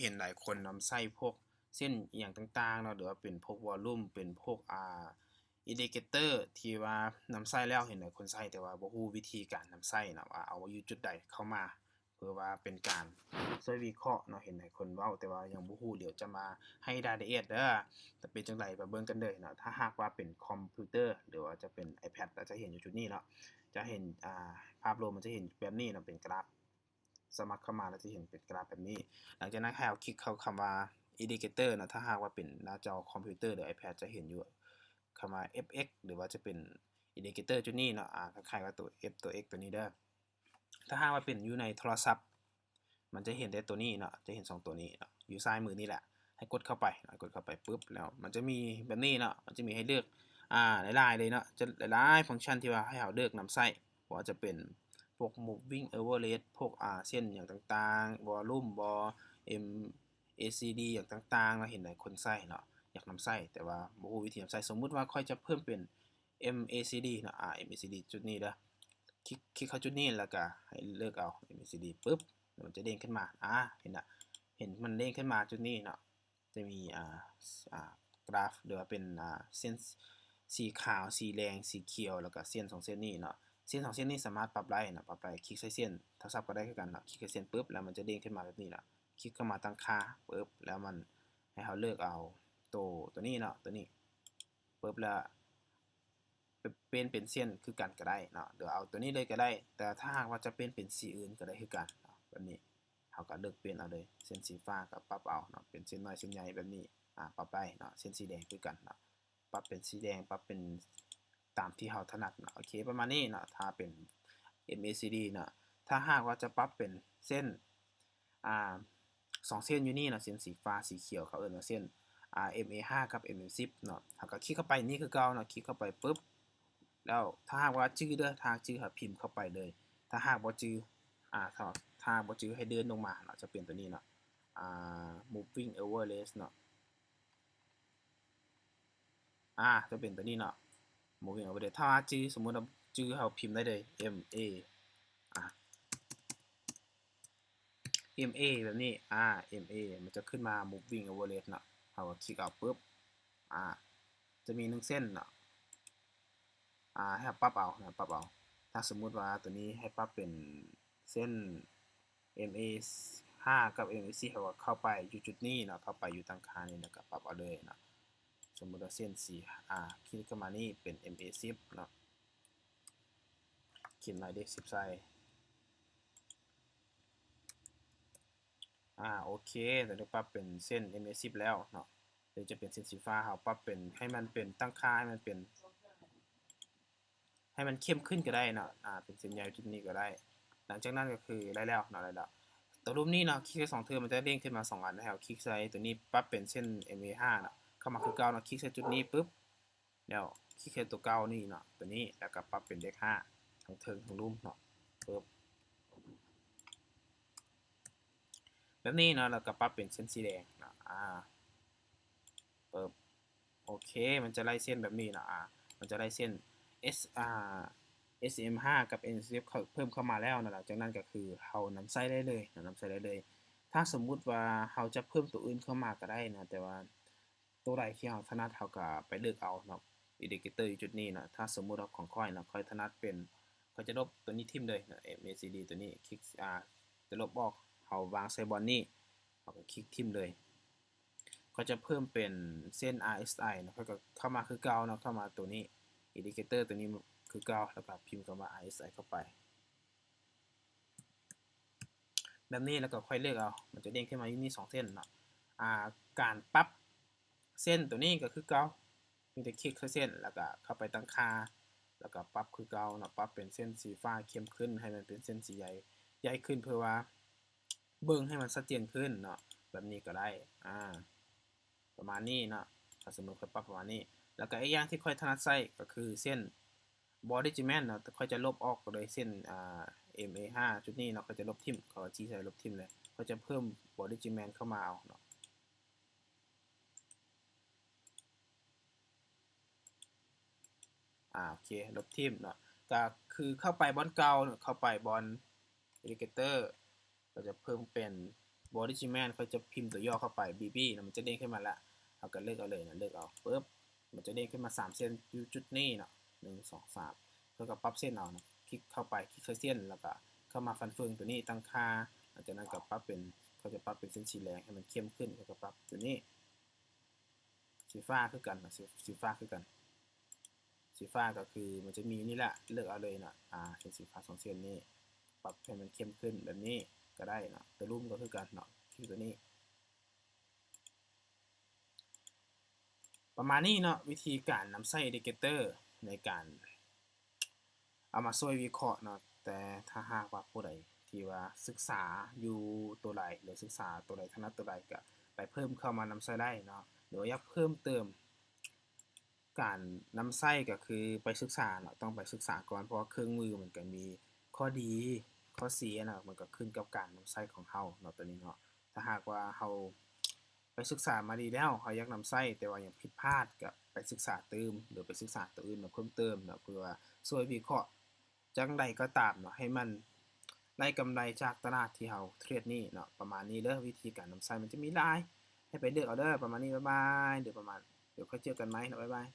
ເຫັນຫຼາຍຄົນນຳໃຊ້ພວກເສັ້ນອີ່ຫຍັງຕ່າງໆເນາະ ຫຼືວ່າເປັນພວກວໍລຸມ ເປັນພວກ ອ່າ ອິນດິເຄເຕີທີ່ວ່ານຳໃຊ້ແລ້ວ ເຫັນຫຼາຍຄົນໃຊ້ ແຕ່ວ່າບໍ່ຮູ້ວິທີການນຳໃຊ້ເນາະ ວ່າເອົາຢູ່ຈຸດໃດເຂົ້າມາ ເພື່ອວ່າເປັນການຊ່ວຍວິເຄາະເນາະ ເຫັນຫຼາຍຄົນເວົ້າ ແຕ່ວ່າຍັງບໍ່ຮູ້ ດຽວຈະມາໃຫ້ລາຍລະອຽດເດີ ຈະເປັນຈັ່ງໃດ ມາເບິ່ງກັນເລີຍເນາະ. ຖ້າຫາກວ່າເປັນຄອມພິວເຕີ ຫຼືວ່າຈະເປັນ iPad ລະຈະເຫັນຢູ່ຈຸດນີ້ເນາະ ຈະເຫັນ ອ່າ ພາບລວມມັນຈະເຫັນແບບນີ້ເນາະ ເປັນກຣາຟ ສະໝັກເຂົ້າມາ ລະຈະເຫັນເປັນກຣາຟແບບນີ້. ຫຼັງຈາກນັ້ນໃຫ້ເຮົາຄລິກເຂົ້າຄຳວ່າອິນດິເຄເຕີເນາະ ຖ້າຫາກວ່າເປັນໜ້າຈໍຄອມພິວເຕີ ຫຼື iPad ຈະເຫັນຢູ່ຄຳວ່າ F X ຫຼືວ່າຈະເປັນອິນດິເຄເຕີຈຸດນີ້ເນາະ ອ່າ ຄ້າຍໆວ່າຕົວ F ຕົວ X ຕົວນີ້ເດີ. ຖ້າຫາກວ່າເປັນຢູ່ໃນໂທລະສັບ ມັນຈະເຫັນແຕ່ຕົວນີ້ເນາະ ຈະເຫັນສອງຕົວນີ້ເນາະ ຢູ່ຊ້າຍມືນີ້ແຫຼະ ໃຫ້ກົດເຂົ້າໄປເນາະ ໃຫ້ກົດເຂົ້າໄປປຶບ ແລ້ວມັນຈະມີແບບນີ້ເນາະ ມັນຈະມີໃຫ້ເລືອກ ອ່າ ຫຼາຍໆເລີຍເນາະ ຈະຫຼາຍໆຟັງຊັນທີ່ວ່າໃຫ້ເຮົາເລືອກນຳໃຊ້ ບໍ່ວ່າຈະເປັນພວກ moving average ພວກ ອ່າ ເສັ້ນຫຍັງຕ່າງໆ ວໍລຸມບໍ M A C D ຫຍັງຕ່າງໆເນາະ ເຫັນຫຼາຍຄົນໃຊ້ເນາະ ຢາກນຳໃຊ້ ແຕ່ວ່າບໍ່ຮູ້ວິທີນຳໃຊ້. ສົມມຸດວ່າຂ້ອຍຈະເພີ່ມເປັນ M A C D ເນາະ ອ່າ M A C D ຈຸດນີ້ເດີ ຄລິກ ຄລິກເຂົ້າຈຸດນີ້ ແລ້ວກະໃຫ້ເລືອກເອົາ M A C D ປຶບ ແລ້ວມັນຈະເດ້ງຂຶ້ນມາ ອ່າ ເຫັນລະ ເຫັນມັນເດ້ງຂຶ້ນມາຈຸດນີ້ເນາະ ຈະມີ ອ່າ ອ່າ ກຣາຟ ຫຼືວ່າເປັນ ອ່າ ເສັ້ນສີຂາວ ສີແດງ ສີຂຽວ ແລ້ວກະເສັ້ນສອງເສັ້ນນີ້ເນາະ ເສັ້ນສອງເສັ້ນນີ້ສາມາດປັບໄດ້ເນາະ ປັບໄດ້ ຄລິກໃສ່ເສັ້ນ ໂທລະສັບກໍໄດ້ຄືກັນເນາະ ຄລິກໃສ່ເສັ້ນປຶບ ແລ້ວມັນຈະເດ້ງຂຶ້ນມາແບບນີ້ເນາະ ຄລິກເຂົ້າມາຕັ້ງຄ່າປຶບ ແລ້ວມັນໃຫ້ເຮົາເລືອກເອົາໂຕ ໂຕນີ້ເນາະ ໂຕນີ້ ປຶບ ແລ້ວ ເປັນ ເປັນເສັ້ນຄືກັນກໍໄດ້ເນາະ ຫຼືເອົາຕົວນີ້ເລີຍກໍໄດ້ ແຕ່ຖ້າຫາກວ່າຈະປ່ຽນເປັນສີອື່ນກໍໄດ້ຄືກັນເນາະ ແບບນີ້ ເຮົາກໍເລືອກປ່ຽນເອົາເລີຍ ເສັ້ນສີຟ້າກໍປັບເອົາເນາະ ເປັນເສັ້ນນ້ອຍເສັ້ນໃຫຍ່ແບບນີ້ ອາ ປັບໄດ້ເນາະ ເສັ້ນສີແດງຄືກັນເນາະ ປັບເປັນສີແດງ ປັບເປັນຕາມທີ່ເຮົາຖະໜັດເນາະ ໂອເຄ ປະມານນີ້ເນາະ ຖ້າເປັນ M A C D ເນາະ ຖ້າຫາກວ່າຈະປັບເປັນເສັ້ນ ອ່າ ສອງເສັ້ນຢູ່ນີ້ເນາະ ເສັ້ນສີຟ້າ ສີຂຽວ ເຂົາເອີ້ນວ່າເສັ້ນ ອ່າ M A ຫ້າ ກັບ M A ສິບເນາະ ເຮົາກໍຄລິກເຂົ້າໄປນີ້ຄືເກົ່າເນາະ ຄລິກເຂົ້າໄປປຶບ ແລ້ວຖ້າຫາກວ່າຈື່ເດີ ຖ້າຫາກຈື່ ເຮົາພິມເຂົ້າໄປເລີຍ ຖ້າຫາກບໍ່ຈື່ ອ່າ ຖ້າ ຖ້າຫາກບໍ່ຈື່ ໃຫ້ເດີນລົງມາເນາະ ຈະເປັນຕົວນີ້ເນາະ ອ່າ moving average ເນາະ ອ່າ ຈະເປັນຕົວນີ້ເນາະ moving average ຖ້າວ່າຈື່ ສົມມຸດວ່າຈື່ ເຮົາພິມໄດ້ເລີຍ M A ອ່າ M A ແບບນີ້ ອ່າ M A ມັນຈະຂຶ້ນມາ moving average ເນາະ ເຮົາກໍຄລິກເອົາປຶບ ອ່າ ຈະມີໜຶ່ງເສັ້ນເນາະ ອ່າ ໃຫ້ເຮົາປັບເອົາເນາະ ປັບເອົາ ຖ້າສົມມຸດວ່າຕົວນີ້ໃຫ້ປັບເປັນເສັ້ນ M A ຫ້າ ກັບ M A ສິບ ເຮົາກໍເຂົ້າໄປຢູ່ຈຸດນີ້ເນາະ ເຂົ້າໄປຢູ່ຕັ້ງຄ່ານີ້ ແລ້ວກໍປັບເອົາເລີຍເນາະ ສົມມຸດວ່າເສັ້ນສີ່ ອ່າ ຄລິກເຂົ້າມານີ້ເປັນ M A ສິບເນາະ ຄລິກໜ້ອຍເດ ສິບໃສ່ ອ່າ ໂອເຄ ຕອນນີ້ປັບເປັນເສັ້ນ M A ສິບແລ້ວເນາະ ຫຼືຈະເປັນເສັ້ນສີຟ້າ ເຮົາປັບເປັນ ໃຫ້ມັນເປັນ ຕັ້ງຄ່າໃຫ້ມັນເປັນ ໃຫ້ມັນເຂັ້ມຂຶ້ນກໍໄດ້ເນາະ ອ່າ ເປັນເສັ້ນໃຫຍ່ຈຸດນີ້ກໍໄດ້ ຫຼັງຈາກນັ້ນກໍຄືໄດ້ແລ້ວເນາະ ໄດ້ແລ້ວ ຕົວຮູບນີ້ເນາະ ຄລິກໃສ່ສອງເທື່ອ ມັນຈະເດ້ງຂຶ້ນມາສອງອັນ ໃຫ້ເຮົາຄລິກໃສ່ຕົວນີ້ ປັບເປັນເສັ້ນ M A ຫ້າເນາະ ເຂົ້າມາຄືເກົ່າເນາະ ຄລິກໃສ່ຈຸດນີ້ປຶບ ແລ້ວຄລິກໃສ່ຕົວເກົ່ານີ້ເນາະ ຕົວນີ້ ແລ້ວກໍປັບເປັນເລກຫ້າ ທັງເທິງທັງລຸ່ມເນາະ ປຶບ ແບບນີ້ເນາະ ແລ້ວກໍປັບເປັນເສັ້ນສີແດງເນາະ ອ່າ ປຶບ ໂອເຄ ມັນຈະໄລ່ເສັ້ນແບບນີ້ເນາະ ອ່າ ມັນຈະໄລ່ເສັ້ນ S ອ່າ S M ຫ້າ ກັບ M ສິບ ເພີ່ມເຂົ້າມາແລ້ວເນາະ ຫຼັງຈາກນັ້ນກໍຄືເຮົານຳໃຊ້ໄດ້ເລີຍເນາະ ນຳໃຊ້ໄດ້ເລີຍ ຖ້າສົມມຸດວ່າເຮົາຈະເພີ່ມຕົວອື່ນເຂົ້າມາກໍໄດ້ເນາະ ແຕ່ວ່າ ຕົວໃດທີ່ເຮົາຖະໜັດ ເຮົາກໍໄປເລືອກເອົາເນາະ ອິນດິເຄເຕີຢູ່ຈຸດນີ້ເນາະ ຖ້າສົມມຸດວ່າຂອງຂ້ອຍເນາະ ຂ້ອຍຖະໜັດເປັນ ຂ້ອຍຈະລົບຕົວນີ້ຖິ້ມເລີຍເນາະ M A C D ຕົວນີ້ ຄລິກ ອ່າ ຈະລົບອອກ ເຮົາວາງໃສ່ບ່ອນນີ້ ເຮົາກໍຄລິກຖິ້ມເລີຍ ຂ້ອຍຈະເພີ່ມເປັນເສັ້ນ R S I ເນາະ ຂ້ອຍກໍເຂົ້າມາຄືເກົ່າເນາະ ເຂົ້າມາຕົວນີ້ ອິນດິເຄເຕີຕົວນີ້ຄືເກົ່າ ແລ້ວກໍພິມຄຳວ່າ R S I ເຂົ້າໄປ ແບບນີ້ ແລ້ວກໍຄ່ອຍເລືອກເອົາ ມັນຈະເດ້ງຂຶ້ນມາຢູ່ນີ້ສອງເສັ້ນເນາະ ອ່າ ການປັບເສັ້ນຕົວນີ້ກໍຄືເກົ່າ ມີແຕ່ຄລິກໃສ່ເສັ້ນ ແລ້ວກໍເຂົ້າໄປຕັ້ງຄ່າ ແລ້ວກໍປັບຄືເກົ່າເນາະ ປັບເປັນເສັ້ນສີຟ້າເຂັ້ມຂຶ້ນ ໃຫ້ມັນເປັນເສັ້ນສີໃຫຍ່ ໃຫຍ່ຂຶ້ນ ເພື່ອວ່າເບິ່ງໃຫ້ມັນຊັດເຈນຂຶ້ນເນາະ ແບບນີ້ກໍໄດ້ ອ່າ ປະມານນີ້ເນາະ ຖ້າສົມມຸດຂ້ອຍປັບປະມານນີ້ ແລ້ວກໍອີກຢ່າງທີ່ຂ້ອຍຖະໜັດໃຊ້ກໍຄືເສັ້ນ Body Segment ເນາະ ຂ້ອຍຈະລົບອອກເລີຍເສັ້ນ ອ່າ M A ຫ້າ ຈຸດນີ້ເນາະ ຂ້ອຍຈະລົບຖິ້ມ ຂ້ອຍຊີ້ໃສ່ລົບຖິ້ມເລີຍ ຂ້ອຍຈະເພີ່ມ Body Segment ເຂົ້າມາເອົາເນາະ ອ່າ ໂອເຄ ລົບຖິ້ມເນາະ ກໍຄືເຂົ້າໄປບ່ອນເກົ່າເນາະ ເຂົ້າໄປບ່ອນ Indicator ກໍຈະເພີ່ມເປັນ Bollinger Band ຂ້ອຍຈະພິມຕົວຫຍໍ້ເຂົ້າໄປ ບີບີ ນະ ມັນຈະເດ້ງຂຶ້ນມາລະ ເຮົາກໍເລືອກເອົາເລີຍນະ ເລືອກເອົາປຶບ ມັນຈະເດ້ງຂຶ້ນມາສາມເສັ້ນຢູ່ຈຸດນີ້ເນາະ ໜຶ່ງ ສອງ ສາມ ເຮົາກໍປັບເສັ້ນເອົານະ ຄລິກເຂົ້າໄປ ຄລິກໃສ່ເສັ້ນ ແລ້ວກໍເຂົ້າມາຟັນເຟືອງຕົວນີ້ ຕັ້ງຄ່າ ຫຼັງຈາກນັ້ນກໍປັບເປັນ ເຂົາຈະປັບເປັນເສັ້ນສີແດງໃຫ້ມັນເຂັ້ມຂຶ້ນ ເຂົາກໍປັບຕົວນີ້ ສີຟ້າຄືກັນເນາະ ສີ ສີຟ້າຄືກັນ ສີຟ້າກໍຄືມັນຈະມີຢູ່ນີ້ແຫຼະ ເລືອກເອົາເລີຍເນາະ ອາ ເສັ້ນສີຟ້າສອງເສັ້ນນີ້ ປັບໃຫ້ມັນເຂັ້ມຂຶ້ນແບບນີ້ກໍໄດ້ເນາະ ຕົວລຸ່ມກໍຄືກັນເນາະ ຄືຕົວນີ້ ປະມານນີ້ເນາະ ວິທີການນຳໃຊ້ Illustrator ໃນການເອົາມາຊ່ວຍວິເຄາະເນາະ ແຕ່ຖ້າຫາກວ່າຜູ້ໃດທີ່ວ່າສຶກສາຢູ່ຕົວໃດ ຫຼືສຶກສາຕົວໃດ ຖະໜັດຕົວໃດ ກໍໄປເພີ່ມເຂົ້າມານຳໃຊ້ໄດ້ເນາະ ຫຼືວ່າຢາກເພີ່ມເຕີມ ການນຳໃຊ້ກໍຄືໄປສຶກສາເນາະ ຕ້ອງໄປສຶກສາກ່ອນ ເພາະວ່າເຄື່ອງມືມັນກໍມີຂໍ້ດີ ຂໍ້ເສຍເນາະ ມັນກໍຂຶ້ນກັບການນຳໃຊ້ຂອງເຮົາເນາະ ໂຕນີ້ເນາະ ຖ້າຫາກວ່າເຮົາໄປສຶກສາມາດີແລ້ວ ເຮົາຢາກນຳໃຊ້ ແຕ່ວ່າຍັງຜິດພາດ ກໍໄປສຶກສາຕື່ມ ຫຼືໄປສຶກສາໂຕອື່ນມາເພີ່ມເຕີມເນາະ ເພື່ອວ່າຊ່ວຍວິເຄາະ ຈັ່ງໃດກໍຕາມເນາະ ໃຫ້ມັນໄດ້ກຳໄລຈາກຕະຫຼາດທີ່ເຮົາເທຣດນີ້ເນາະ ປະມານນີ້ເດີ ວິທີການນຳໃຊ້ມັນຈະມີຫຼາຍ ໃຫ້ໄປເລືອກເອົາເດີ ປະມານນີ້ ບາຍບາຍ ເດີ ປະມານ ດຽວຄ່ອຍເຈີກັນໃໝ່ເນາະ ບາຍບາຍ.